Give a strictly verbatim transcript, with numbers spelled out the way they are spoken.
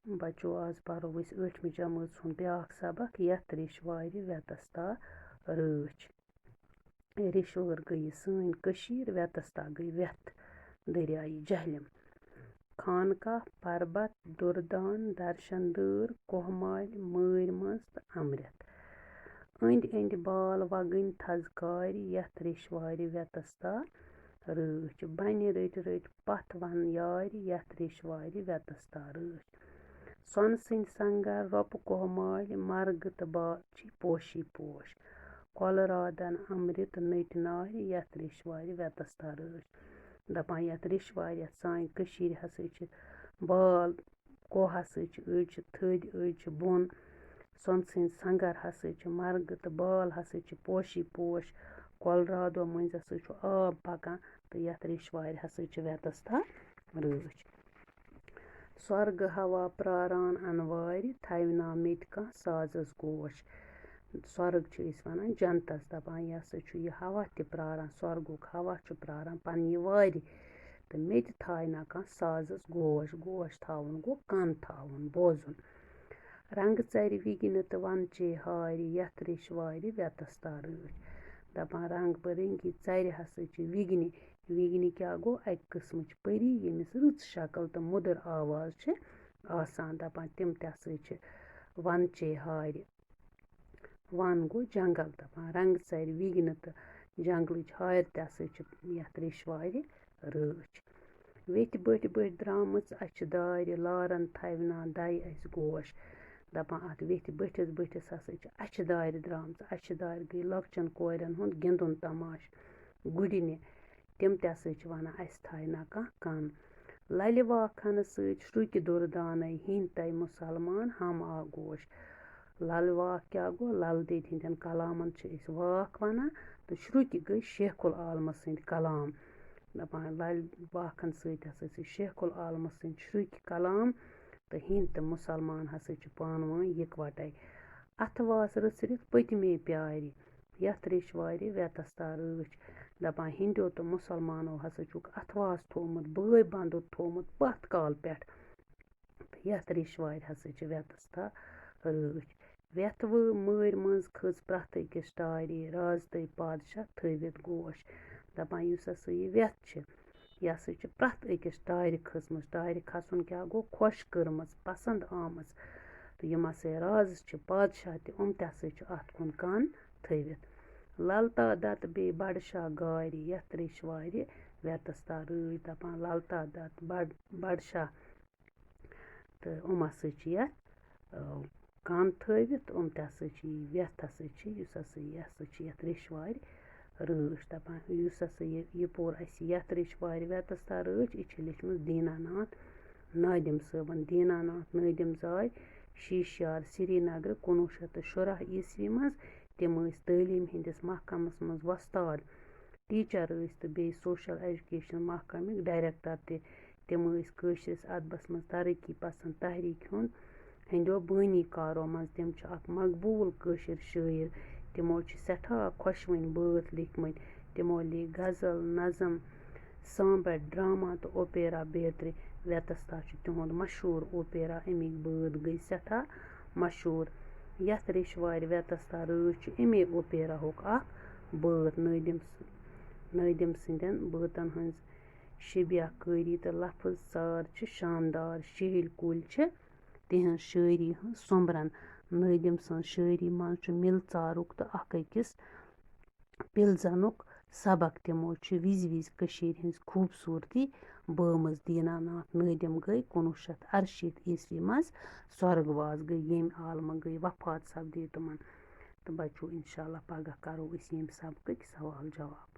بچو، آز پرو أسۍ ٲٹھمہِ جمٲژ ہُنٛد بیٛاکھ سبق، یَتھ ریٚشوارِ وٮ۪تَستا رٲچھ۔ ریٚشوٲر گٔیہِ سٲنۍ کٔشیٖر، وٮ۪تَستا گٔے وٮ۪تھ دٔریایہِ جہلِم۔ خانقاہ، پربت، دُردان، درشن دٲر، کوہمالۍ، مٲرۍ منٛز تہٕ امرِتھ۔ أنٛدۍ أنٛدۍ بال وگٕنۍ تھزٕ کارِ، یَتھ ریٚشوارِ وٮ۪تَستا رٲچھ۔ بَنہِ رٔٹۍ رٔٹۍ پَتھ وَن یارِ، یَتھ ریٚشوارِ وٮ۪تَستا رٲچھ۔ سۄنہٕ سٕنٛدۍ سنٛگَر، رۄپہٕ کوہمالۍ، مرگہٕ تہٕ باچھی پوشی پوش۔ کۄلہٕ رادَن اَمرِت نٔٹۍ نارِ، یَتھ ریٚشوارِ وٮ۪تَستا رٲچھ۔ دَپان یَتھ ریٚشوارِ، یَتھ سانہِ کٔشیٖرِ ہسا چھِ بال کوہ ہسا چھِ، أڑۍ چھِ تھٔدۍ، أڑۍ چھِ بۄن۔ سۄنہٕ سٕنٛدۍ سنٛگَر ہسا چھِ، مرگہٕ تہٕ بال ہسا چھِ پوشی پوش۔ کۄلہٕ رادو مٔنٛزۍ ہسا چھُ آب پَکان تہٕ یَتھ ریٚشوارِ ہسا چھِ وٮ۪تَستا رٲچھ۔ سۄرگہٕ ہوا پرٛاران اَنوارِ، تھَوِ نا مےٚ تہِ کانٛہہ سازَس گوش۔ سۄرگ چھِ أسۍ وَنان جنتَس، دَپان یہِ ہسا چھُ یہِ ہوا تہِ پرٛاران، سۄرگُک ہوا چھُ پرٛاران پنٛنہِ وارِ۔ تہٕ مےٚ تہِ تھایہِ نا کانٛہہ سازَس گوش، گوش تھاوُن گوٚو کَن تھاوُن، بوزُن۔ رنٛگہٕ ژَرِ وِگنہِ تہٕ وَنچے ہارِ، یَتھ ریٚشوارِ وٮ۪تَستا رٲچھ۔ دَپان رنٛگ بہٕ رٔنٛگی ژَرِ ہسا چھِ وِگنہِ۔ وِگنہِ کیٛاہ گوٚو؟ اَکہِ قٕسمٕچ پٔری، ییٚمِس رٕژ شکل تہٕ مٔدٕر آواز چھِ آسان۔ دَپان تِم تہِ ہسا چھِ وَنچے ہارِ۔ وَن گوٚو جنٛگل، دَپان رنٛگہٕ ژَرِ وِگنہِ تہٕ جنٛگلٕچ ہارِ تہِ ہسا چھِ یَتھ ریٚشوارِ رٲچھ۔ ویٚتھِ بٔٹھۍ بٔٹھۍ درٛامٕژ اَچھِ دارِ، لارَن تھَوِ نا دَے اَسہِ گوش۔ دَپان اَتھ ویٚتھِ بٔٹھِس بٔٹھِس ہسا چھِ اَچھِ دارِ درٛامٕژ۔ اَچھِ دارِ گٔے لۄکچَن کورٮ۪ن ہُنٛد گِنٛدُن تماشہٕ۔ گُرِنہِ، تِم تہِ ہسا چھِ وَنان اَسہِ تھایہِ نا کانٛہہ کَن۔ لَلہِ واکھنہٕ سۭتۍ شرُکہِ دُردانَے، ہیٚنۍ تَے مُسلمان ہم آگوش۔ لَلہٕ واکھ کیٛاہ گوٚو؟ لَل دٮ۪دِ ہِنٛدٮ۪ن کلامَن چھِ أسۍ واکھ وَنان، تہٕ شرُکہِ گٔے شیخ العالمہٕ سٕنٛدۍ کلام۔ دَپان لَلہِ واکھَن سۭتۍ ہسا چھِ شیخ العالمہٕ سٕنٛدۍ شرُکہِ کلام تہٕ ہیٚنۍ تہٕ مُسلمان ہسا چھِ پانہٕ ؤنۍ یِکوَٹَے۔ اَتھٕ واس رٕژھرِتھ پٔتمے پیارِ، یَتھ ریٚشوارِ وٮ۪تَستا رٲچھ۔ دَپان ہیٚنٛدیو تہٕ مُسلمانو ہسا چھُکھ اَتھٕ واس تھوٚومُت، بٲے بَندُت تھوٚومُت پَتھ کال پٮ۪ٹھ۔ تہٕ یَتھ ریٚشوارِ ہسا چھِ وٮ۪تَستا رٲچھ۔ وٮ۪تھ وٲ مٲرۍ منٛز کھٔژ پرٛٮ۪تھ أکِس ٹارِ، راز تہٕ پادشاہ تھٲوِتھ گوش۔ دَپان یُس ہسا یہِ وٮ۪تھ چھِ، یہِ ہسا چھِ پرٛٮ۪تھ أکِس ٹارِ کھٔژمٕژ۔ ٹارِ کھسُن کیٛاہ گوٚو؟ خۄش کٔرمٕژ، پسنٛد آمٕژ۔ تہٕ یِم ہسا رازٕ چھِ، پادشاہ تہِ، یِم تہِ ہسا چھِ اَتھ کُن کَن تھٲوِتھ۔ للتا دت بیٚیہِ بڈٕ شاہ گارِ، یَتھ ریٚشوارِ وٮ۪تَستا رٲچھ۔ دَپان للتا دت، بڈ-، بڈٕ شاہ، تہٕ یِم ہسا چھِ یَتھ، آ، کَن تھٲوِتھ، یِم تہِ ہسا چھِ یہِ وٮ۪تھ ہسا چھِ، یُس ہسا یہِ ہسا چھِ یَتھ ریٚشوارِ رٲچھ۔ دَپان یُس ہسا یہِ، یہِ پوٚر اَسہِ یَتھ ریٚشوارِ وٮ۪تَستا رٲچھ، یہِ چھِ لیٚچھمٕژ دیٖنا ناتھ نٲدِم صٲبَن۔ دیٖنا ناتھ نٲدِم زاے شیٖشہٕ یار سرینگرٕ کُنوُہ شیٚتھ تہٕ شُراہ عیسوی منٛز۔ تِم ٲسۍ تعلیٖم ہٕنٛدِس محکمَس منٛز وۄستاد، ٹیٖچر ٲسۍ تہٕ بیٚیہِ سوشل ایجوکیشن محکمٕکۍ ڈائریکٹر تہِ۔ تِم ٲسۍ کٲشرِس ادبس منٛز ترقی پسند تحریک ہُنٛد ہٕنٛدیو بٲنی کارو منٛز۔ تِم چھِ اکھ مقبوٗل کٲشِر شٲعر۔ تِمو چھِ سٮ۪ٹھاہ خۄشوٕنۍ بٲتھ لیکھمٕتۍ۔ تِمو لیکھ غزل، نظم، سامبٹ، ڈرامہ تہٕ اوپیرا بیترِ۔ ویتستا چھُ تِہُنٛد مشہوٗر اوپیرا۔ اَمِکۍ بٲتھ گٔے سٮ۪ٹھاہ مشہوٗر۔ یَتھ ریٚشوارِ ویتستا رٲچھ چھِ اَمے اوپیراہُک اکھ بٲتھ۔ نٲدِم س-، نٲدِم سٕنٛدٮ۪ن بٲتن ہٕنٛز شبیہ کٲری تہٕ لفظ ژار چھِ شاندار۔ شیٖہلۍ کُلۍ چھِ تِہنٛز شٲعری ہٕنٛز سوٚمبرن۔ نٲدِم سٕنٛز شٲعری منٛز چھُ مِل ژارُک تہٕ اکھ أکِس پِلزنُک سبق۔ تِمو چھِ وِزِ وِزِ کٔشیٖرِ ہٕنٛز خوٗبصوٗرتی بٲومٕژ۔ دیٖنا ناتھ نٲدِم گٔے کُنوُہ شیٚتھ اَرشیٖتھ عیسوی منٛز سۄرگواس، گٔے ییٚمہِ عالمہٕ، گٔے وفات سپدے تِمن۔ تہٕ بچو، انشاءاللہ پگاہ کرو أسۍ ییٚمہِ سبقٕکۍ سوال جواب۔